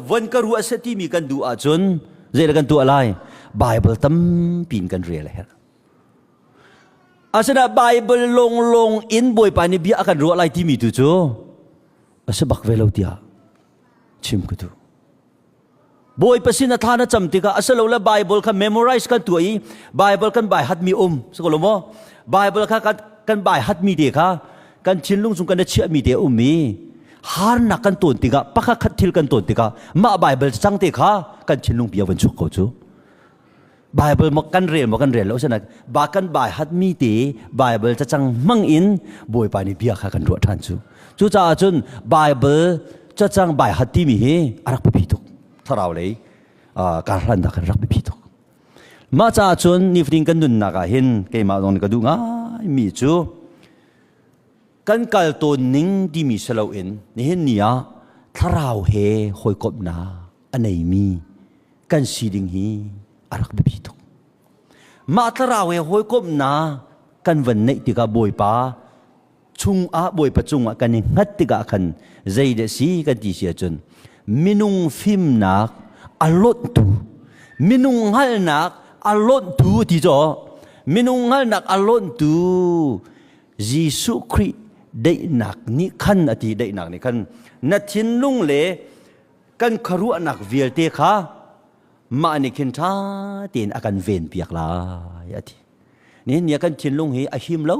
von ka ruah seh timi kan duh ahcun zei kan tuah lai? Bible tampi in kan rel a herh. Asinain Bible longlong in Bawipa nih bia a kan ruah lai timi tu cu a si bak ve lo tiah chim ka duh. Bawipa sin a thla na cam tikah asilole Bible kha memorize kan tuah i Bible kan bai hatmi um si ko lo maw? Bible kha kan, kan bai hatmi te kha kan thinlung chung kan i chiahmi te um i harnak kan tawn tikah pakhat khat thil kan tawn tikah mah Bible cang te kha kan thinlung bia van chuak ko cu. Bible maw kan rel maw kan rel lo asinain ba kan bai hatmi te Bible cacang hmang in Bawipa nih bia kha kan ruah ṭhan cu. Cucaah cun Bible cacang bai hat timi hi a rak biapi tuk. Thlarau lei karhlannak kan rak biapi tuk. Mah caah cun nifatin kan nunnak ah hin keimah zong nih ka duh ngaimi cu kan kal tawn ning timi si loin nihin ni ah thlarau he hawikomhnak a neimi kan si ding hi a rak biapi tuk. Mah thlarau he hawikomhnak kan van neih tikah Bawipa chungah Bawipa cungah kan i hngat tikah khan zeidah si kan ti si ahcun minung fimnak a lonhtu minung hngalhnak a lonhtu ti caw minung hngalhnak a lonhtu Jesuh Khrih daihnak nih khan a ti daihnak nih khan na thinlung le kan khuaruahnak vialte kha mah nih khin ṭha tein a kan venpiak lai a ti. Nihin ni ah kan thinlung hi a him lo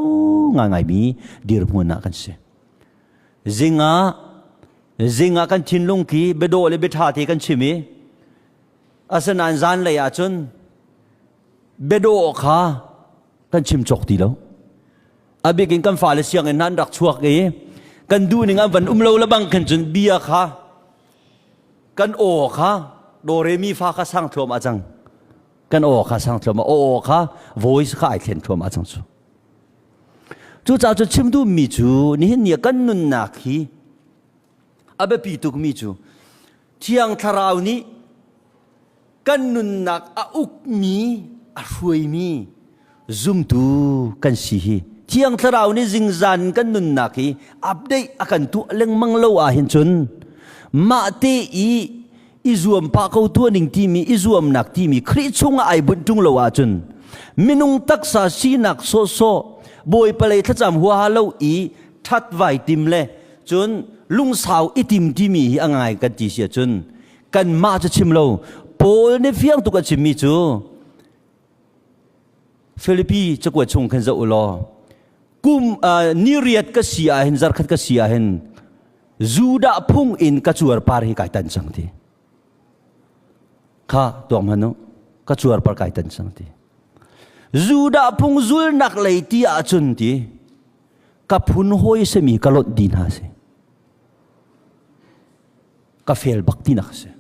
ngaingaimi dirhmun ah kan si. Zing ah zing ah kan thinlung khi biadawh le biaṭha te kan chim i asinain zanlei ah cun biadawh kha kan chim cawk ti lo. A bik in kan fale sianginn an rak chuak i kan duhning an van um lo le bang khin cun bia kha kan aw kha do re mi fa kha sang thluam a cang kan aw kha sang thluam aw kha voice kha ai thlen thluam a cang cu cucaah cu chim duhmi cu nihin ni kan nunnak hi a biapi tukmi cu thiang thlarau nih kan nunnak a ukmi a hruaimi zumtu kan si hi thiang thlarau nih zingzan kan nunnak hi update a kan tuah lengmang lo ah hin cun mah te i i zuam pah ko tuah ning timi i zuamnak timi Khrih chungah ai bunh ṭung lo ahcun minung taksa sinak sawhsawh Bawipa lei thlacam huaha lo i ṭhat vai tim le cun lungsau i tim timi hi a ngai kan ti si ahcun kanmah cu chim lo Paul nih fiang tuk a chimmi cu Filipi cakuat chung khan zoh u law kum ni riat ka si ah hin zarkhat ka si ah hin Judah phung in ka cuarpar hi kai tan cang ti kha tuak hmanh u ka cuarpar kai tan cang ti Judah phung zulnak lei ti ahcun ti ka phun hawi simi ka lonh di hna si ka fel bak tinak a si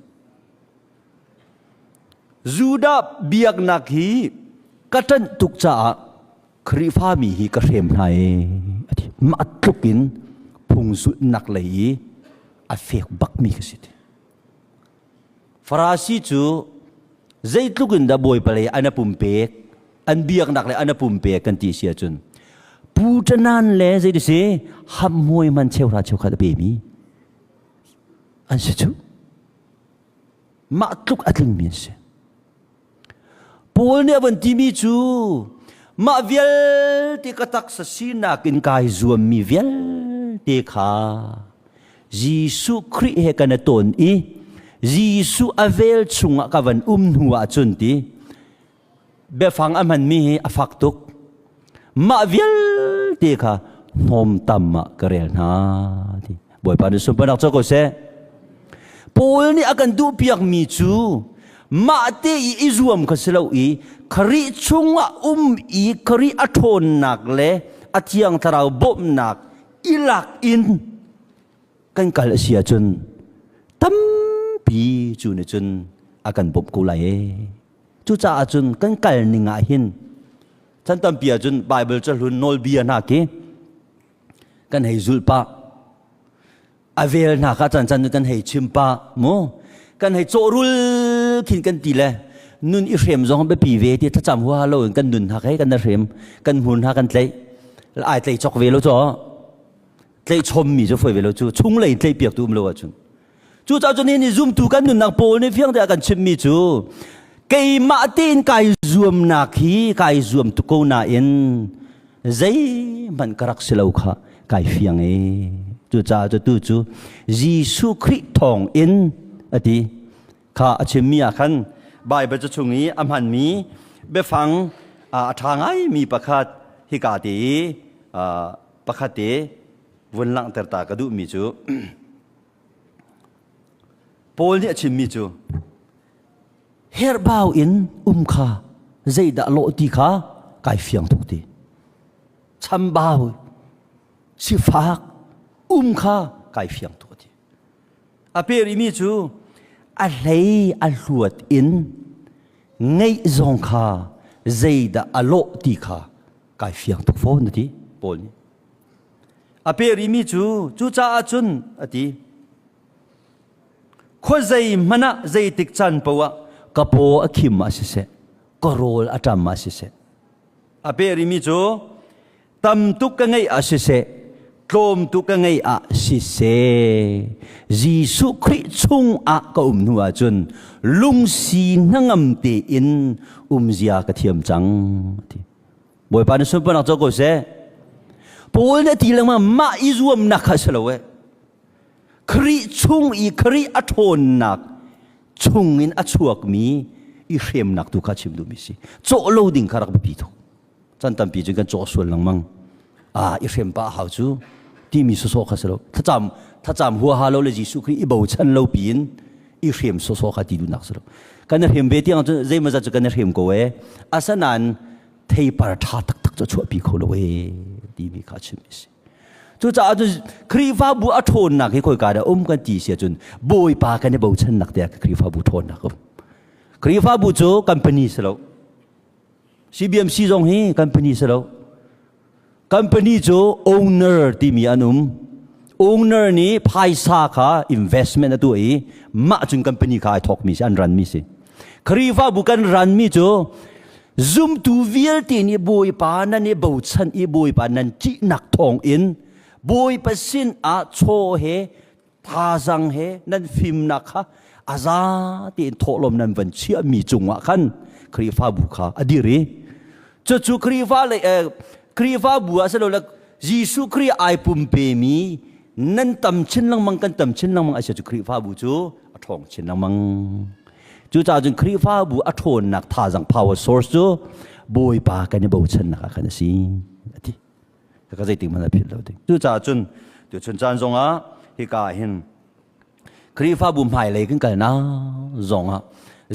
Judah biaknak hi ka ṭanh tuk caah Khrihfami hi ka hrem hna i a ti. Mah tluk in phung zulhnak lei i a fek bakmi ka si ti. Farasi cu zeitluk in dah Bawipa lei an a pumpek, an biaknak le an a pumpek kan ti si ahcun pu ṭanan le zei ti si hamhmuai man cheuhra cheukhat a pemi an si cu. Mah tluk a tlingmi an si. Paul nih a van timi cu mah vialte ka taksa sinak in kai zuammi vialte kha Jesuh Khrih he kan i tawn i Jesuh a vel chungah ka van um hnu ahcun ti biafang a hmanmi hi a fak tuk. Mah vialte kha hnawmtam ah ka rel hna ti. Bawipa nih sunparnak co ko seh. Paul nih a kan duhpiakmi cu mah te i i zuam kha si lo i Khrih chungah um i Khrih a ṭhawnnak le a thiang thlarau bawmhnak i lak in kan kal a si ahcun tampi cu nih cun a kan bawmh ko lai ee. Cucaah cun kan kal ning ah hin chan tampi ahcun Bible cahlun nawlbia hna khi kan hei zulh pah a vel hna kha chan chan kan hei chim pah mu kan hei cawhrul khin kan ti le nun i hrem zong biapi ve ti thlacam huaha lo in kan nun hna hei kan hrem kan hmur hna kan tlaih ai tlei chok ve lo cho tlaih chom mi cu foi ve lo cu chunglei tlaih piak tu um lo ahcun. Cucaah cun nihin zumtu kan nunnak Paul nih fiang te a kan chimmi cu keimah tein kai zuamnak hi kai zuam tuk ko nain zeihmanh ka rak si lo kha kai fiang e. Cucaah cu tu cu Jesuh Khrih thawng in a ti kha a chimmi ah khan Baibal ca chung i a hmanmi biafang a ṭha ngaimi pakhat hika te i pakhat te vun langhter ta ka duhmi cu Paul nih a chimmi cu herhbau in um kha zeidah lawh ti kha kai fiang tuk ti. Chambau sifak um kha kai fiang tuk ti. A pe rihmi cu a hlei a hluat in ngeih zong kha zeidah a lawh ti kha kai fiang tuk fawn a ti Paul nih. A pe rihmi cu cucaah cun a ti khuazei hmanh ah zeitik caan paoh ah ka paw a khim ah siseh ka rawl a ṭam ah siseh a pe rihmi cu tam tuk ka ngeih ah siseh tlawm tuk ka ngeih ah siseh Jesuh Khrih chung ah ka um hnu ahcun lungsi hnangam tein umzia ka thiam cang ti. Bawipa na sunparnak co ko seh. Paul nih a ti lengmang mah i zuamnak kha a si lo eh. Khrih chung i Khrih a ṭhawnnak chungin a chuakmi i hremnak tu kha chim duhmi si. Cawh lo ding kha rak biapi tuk. Chan tampi cun kan cawh sual lengmang. Ah, i hrem pah hau cu timi sawsawh kha si lo. Thlacam thlacam huaha lo le Jesuh Khrih i bochan lo piin i hrem sawsawh kha ti duhnak si lo. Kan i hrem ve tiang cun zeimawzat cu kan i hrem ko ee. Asanain theipar ṭha taktak cu a chuahpi kho lo ee timi kha a chimmi a si. Cucaah cun Khrihfabu a ṭhawnnak hi khoika dah um kan ti si ahcun Bawipa kan i bochannak te ah Khrihfabu ṭhawnnak um. Khrihfabu cu company si lo. CBMC zong hi company si lo. Company cu owner timi an um. Owner nih phaisa kha investment a tuah i mah cun company kha ai thawkmi si an ranmi si. Khrihfabu kan ranmi cu zumtu vialte nih Bawipa nan i bochan i Bawipa nan ṭihnak thawng in Bawipa sin ah chaw he thazang he nan fimnak kha a za tein thawhlawm nan van chiahmi cungah khan Khrihfabu kha a dir i cucu Khrihfa le Khrihfabu ah silole Jesuh Khrih ai pumpemi nan tam chin lengmang kan tam chin lengmang a si cu Khrihfabu cu a ṭhawng chin lengmang. Cucaah cun Khrihfabu a ṭhawnnak thazang power source cu Bawipa kan i bochannak ah khan a si a ti. Ka zeitik hmanh a philh lo ding. Cucaah cun tuchun caan zongah hika ah hin Khrihfabu hmailei kan kalnak zongah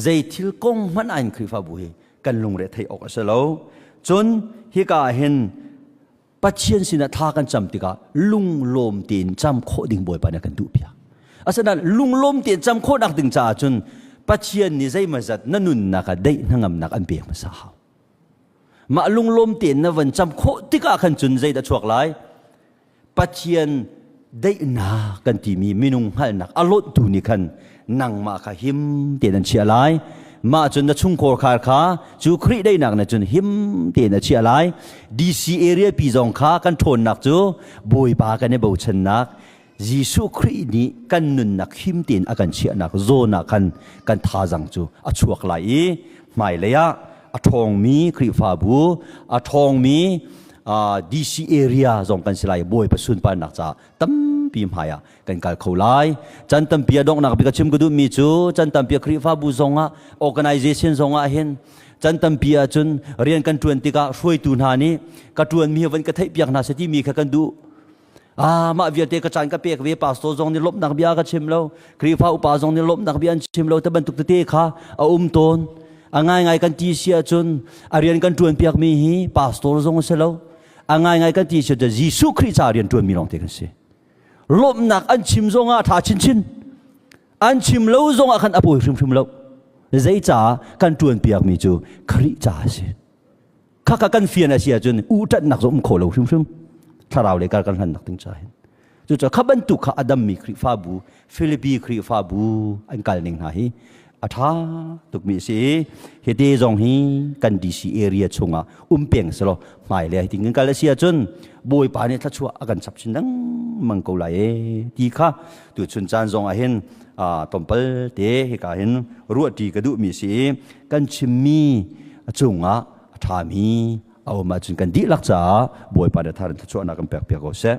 zei thil kong hmanh ah hin Khrihfabu hi kan lungre theih awk a si lo. Cun hika ah hin Pathian sinah thla kan cam tikah lunglawm tein cam khawh ding Bawipa nih a kan duhpiak. Asinain lunglawm tein cam khawhnak ding caah cun Pathian nih zeimawzat na nunnak ah daih hnangamnak an pek hmasa hau. Mah lunglawm tein na van cam khawh tikah khan cun zeidah chuak lai? Pathian daihnak kan timi minung hngalhnak a lonhtu nih khan nangmah kha him tein an chiah lai. Mah cun na chungkhar khar kha cu Khrih daihnak nih cun him tein a chiah lai. DC area pi zong kha kan ṭhawnnak cu Bawipa kan i bochannak Jesuh Khrih nih kan nunnak him tein a kan chiahnak zawn ah khan kan thazang cu a chuak lai i hmailei ah a ṭhawngmi Khrihfabu, a ṭhawngmi DC area zong kan si lai Bawipa sunparnak caah tampi hmai ah kan kal kho lai. Chan tampi a donghnak bik a chim ka duhmi cu chan tampi a Khrihfabu zongah organization zongah hin chan tampi ahcun rian kan ṭuan tikah hruaitu hna nih ka ṭuanmi hi van ka theihpiak hna seh timi kha kan duh. Ah, mah vialte ka caan ka pek ve pastor zong nih lawmhnak bia ka chim lo Khrihfa upa zong nih lawmhnak bia an chim lo te bantuk tete kha a um tawn a ngaingai kan ti si ahcun a rian kan ṭuan piakmi hi pastor zong a si lo a ngaingai kan ti si ahcun Jesuh Khrih ca rian ṭuanmi lawng te kan si lawmhnak an chim zong ah ṭha chinchin an chim lo zong ah khan a pawi hrimhrim lo zeicah kan ṭuan piakmi cu Khrih ca a si Khakha kan fian a si ahcun uhṭanhnak zong um kho lo hrimhrim thlarau le kar kan hlannak ding ca hin cucaah kha bantuk kha a dammi Khrihfabu Filipi Khrihfabu an kal ning hna hi a. A ṭha tukmi a si i hite zong hi kan DC area chungah um peng selaw hmailei ah hitin kan kal a si ahcun Bawipa nih thluachuah a kan chap chin lengmang ko lai e ti kha tuchun caan zong ah hin tlawmpal te hika hin ruahṭi ka duhmi a si i kan chimmi a cungah a ṭhami a um ahcun kan dihlak caah Bawipa nih thar in thluachuahnak kan pek piak ko seh.